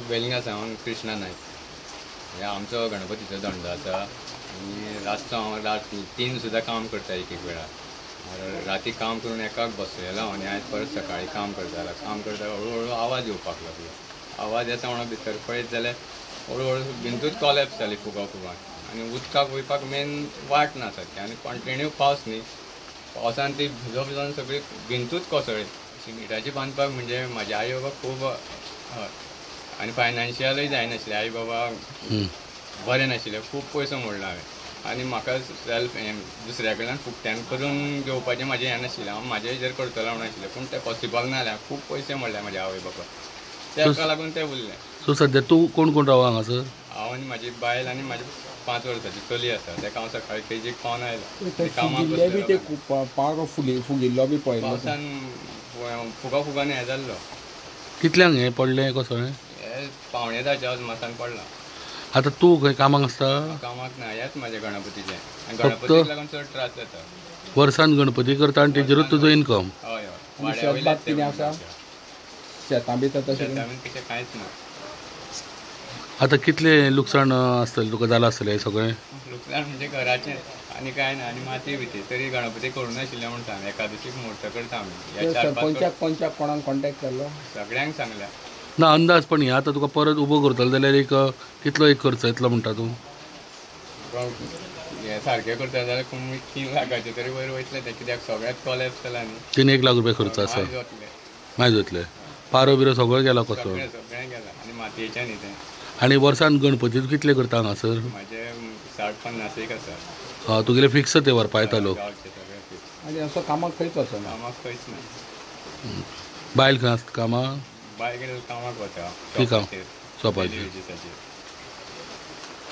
वेलिंगा सावन कृष्णा नायक. हे आमचो गणपतीचो धंदो आसा आनी रातचो हांव रात 3 सुद्दां काम करता एक एक वेळार. राती काम करून एकाक बसलेलो हांव आनी आयज परत सकाळीं काम करतालो. काम करता हळू हळू आवाज येवपाक लागलो. आवाज येता म्हणून भितर पळयत जाल्यार हळू हळू भिंतूच कॉलॅप्स जाली फुगा फुगान आनी उदकाक वयपाक मेन वाट ना सारकी आनी कंटिन्यू पावस न्ही, पावसान ती भिजो भिजोन सगळी भिंतूच कोसळ्ळी. शिमिटाची बांदपाक म्हणजे म्हाज्या आई बाबा खूब हय आनी फायनान्शियलूय जायनाशिल्लें. आई बाबा बरें नाशिल्लें, खूब पयसो मोडला हांवें आनी म्हाका सेल्फ हें दुसऱ्या कडल्यान फुकट्यान करून घेवपाचें म्हाजें हें नाशिल्लें. हांव म्हाजे हेजेर करतलो म्हणून आशिल्लें, पूण तें पॉसिबल ना जालें. खूब पयशे मोडले म्हाज्या आवय बापाय, ताका लागून तें उरलें. सो सद्या तूं कोण कोण रावा हांगासर? हांव आनी म्हाजी बायल आनी म्हाजी 5 वर्सांची चली आसा. ताका हांव सकाळीं केजीक पावन आयलो. कामाक बी ते पारो फुगिल्लो बी पळयलो पावसान फुगा फुगान हें जाल्लो. कितल्यांक हें पडलें कसो हें? हें 9:45 अदमासान पडलां. आतां तूं खंय कामाक आसता? कामाक ना, हेंच म्हाजें गणपतीचें आनी गणपतीक लागून चड त्रास जाता. वर्सान गणपती करता आनी तेजेरूच तुजो इनकम? हय हय. कितें आसा शेतां बी तशें? शेतां बीन तशें कांयच ना. आतां कितलें लुकसाण आसतलें तुका जालां आसतलें हें सगळें? लुकसाण म्हणजे घराचें आनी कांय ना आनी माती बिती तरी गणपती करूं नाशिल्लें म्हूण सांग. एकादशीक म्हूर्त करता आमी. सरपंचाक पंचाक कोणाक कॉन्टेक्ट केल्लो? सगळ्यांक सांगल्या. ना अंदाज पण हे आतां तुका परत उबो करतलो जाल्यार एक कितलो एक खर्च येतलो म्हणटा तूं? हें सारकें करता जाल्यार कमी 3 लाखाचे तरी वयर वयतलें तें, कित्याक सगळ्याक कॉलॅप्स जाला न्ही. 3-1 लाख रुपया खर्च आसा. मागीर जातलें. पारो बिरो सगळो गेला कसो? सगळें गेला आनी मातयेचें न्ही तें. आनी वर्सान गणपती कितले करता हांगासर? म्हाजे 60-50 एक आसा. हय, तुगेले फिक्स ते व्हरपा येता लोक? आनी असो कामाक खंयच वचना? कामाक खंयच ना. बायल खंय आसता कामाक? बायल कामाक वता. शॉपाचेर.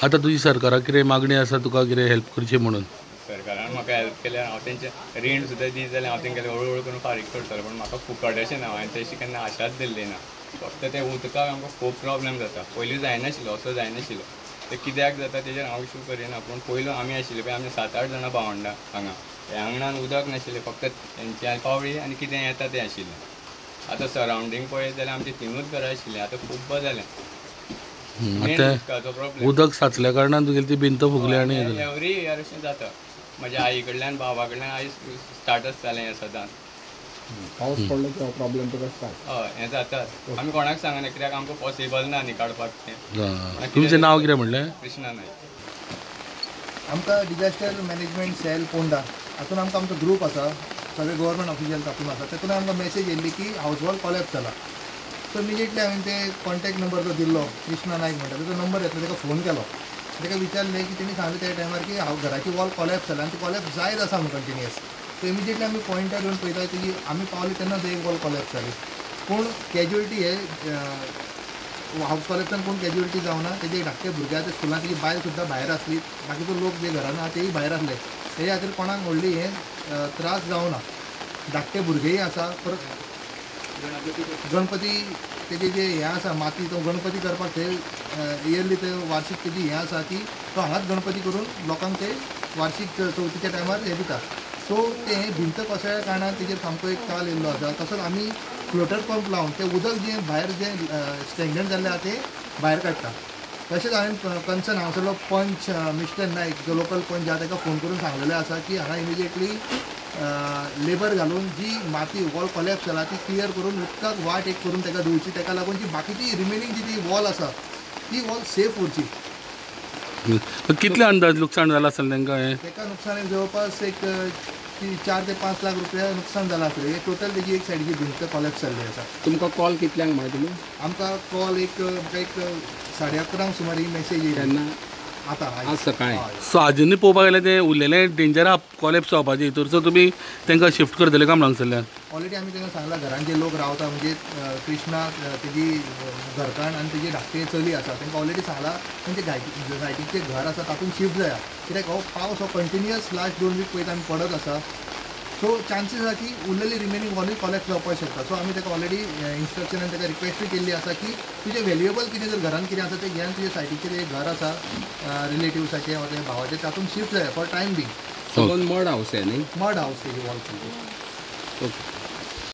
आतां तुजी सरकाराक कितें मागणी आसा तुका कितें हेल्प करची म्हणून? सरकारान म्हाका हेल्प केल्यार हांव तेंचें रीण सुद्दां दीत जाल्यार हांव तेंगेलें हळू हळू करून फारीक करतलो, पूण म्हाका फुकट अशें ना. हांवें तशी केन्ना आशाच दिल्ली ना. फक्त तें उदकाक आमकां खूब प्रॉब्लम जाता. पयलीं जायनाशिल्लो, असो जायनाशिल्लो. तें कित्याक जाता तेजेर हांव इशू करिना, पूण पयलू आमी आशिल्ले पळय, आमी 7-8 जाणां भावंडां हांगा. ह्या आंगणान उदक नाशिल्लें, फक्त तेंची पावळी आनी कितें येता तें आशिल्लें. आतां सरावंडींग पळयत जाल्यार आमची 3ूच घरां आशिल्लीं, आतां खूब्ब जालें. उदक साचल्या कारणान तुगेली ती भिंत फुगली आनी एवरी इयर अशें जाता. म्हज्या आई कडल्यान बाबा कडल्यान आयज स्टार्टच जालें हें सदांच. पावस पडलो की हो प्रॉब्लम तुका स्टार्ट? हय, हें जाताच. आमी कोणाक सांगना कित्याक आमकां पॉसिबल ना न्ही काडपाक तें. तुमचें नांव कितें म्हणलें? कृष्णा नायक. आमकां डिजास्टर मॅनेजमेंट सेल पोंडा हातून आमकां आमचो ग्रूप आसा, सगळे गव्हर्मेंट ऑफिशियल तातूंत आसा. तातूंत आमकां मॅसेज येयल्ली की हावज वॉल कॉलॅप्स जाला. सो इमिजिएटली हांवें ते कॉन्टॅक्ट नंबर जो दिल्लो कृष्णा नायक म्हणटा ताचो नंबर घेतलो, ताका फोन केलो. ताका विचारलें की तेणी सांगलें त्या टायमार की हांव घराची वॉल कॉलॅप्स जाला आनी ती कॉलॅप्स जायत आसा म्हणून कंटिन्युअस. सो इमिजिएटली आमी पॉयंटार येवन पळयता की आमी पावले तेन्ना थंय एक वॉल कॉलॅप्स जाली, पूण कॅज्युअलिटी हे हावज कॉलॅप्सान कोण कॅज्युअलिटी जावना. तेजे धाकटे भुरगे आसा स्कुलान, तेजी बायल सुद्दां भायर आसली, बाकीचो लोक जे घरान आहा तेय भायर आसले. तेजे खातीर कोणाक व्हडली हें त्रास जावना. धाकटे भुरगेय आसा. परत गणपती तेजे जे हें आसा माती, तो गणपती करपाक थंय इयरली ते वार्षीक तेजी हें आसा की तो हांगाच गणपती करून लोकांक ते वार्षीक चवथीच्या टायमार हें दिता. सो तें हें भिंत कोसळ्ळ्या कारणान तेजेर सामको एक ताल येयल्लो आसा. तसोच आमी फ्लोटर पंप लावन तें उदक जें भायर जें स्टँडर्ड जाल्लें आसा तें भायर काडटा. तशेंच हांवें कन्सर्न हांगासरलो पंच मिस्टर नायक जो लोकल पंच आसा ताका फोन करून सांगलेलें आसा की हांगा इमिजिएटली लेबर घालून जी माती वॉल कॉलॅप्स जाला ती क्लियर करून उदकाक वाट एक करून ताका दिवची. ताका लागून जी बाकीची रिमेनींग जी ती वॉल आसा ती वॉल सेफ उरची. कितले अंदाज लुकसाण जालां आसतलें तांकां? हें ताका नुकसान जवळपास एक 4 ते 5 लाख रुपया नुकसान जालां आसतलें. हे टोटल तेजी एक सायडीची भिंत कॉलॅप्स जाल्ली आसा. तुमकां कॉल कितल्यांक म्हळें तुमी? आमकां कॉल एक 11:30 सुमार ही मॅसेज येयली. केन्ना? आतां आज सकाळीं. सो आजुनूय पळोवपाक गेल्यार तें उरलेलें डेंजर आहा कॉलॅप्स जावपाचें हितूर. सो तुमी तांकां शिफ्ट करतले काय हांगसरल्यान? ऑलरेडी आमी तांकां सांगलां घरान जे लोक रावता म्हणजे कृष्णा तेजी घरकान्न आनी तेजी धाकटी चली आसा तांकां ऑलरेडी सांगलां तेंचे सायडीचें घर आसा तातूंत शिफ्ट जाया, कित्याक हो पावस हो कंटिन्युअस लास्ट 2 वीक पळयता आमी पडत आसा. सो चान्सीस आसा की उरलेली रिमेनींग वॉलूय कॉलॅप्स जावपाक शकता. सो आमी ताका ऑलरेडी इन्स्ट्रक्शन आनी ताका रिक्वेस्टूय केल्ली आसा की तुजें व्हॅल्युएबल कितें जर घरान कितें आसा तें घेवन तुजे सायडीचेर एक घर आसा रिलेटिव्साचें वा तुज्या भावाचें तातूंत शिफ्ट जाय फॉर टायम बींग. सगळो मड हावस आहे न्ही? मड हावस तेजी वॉल. ओके.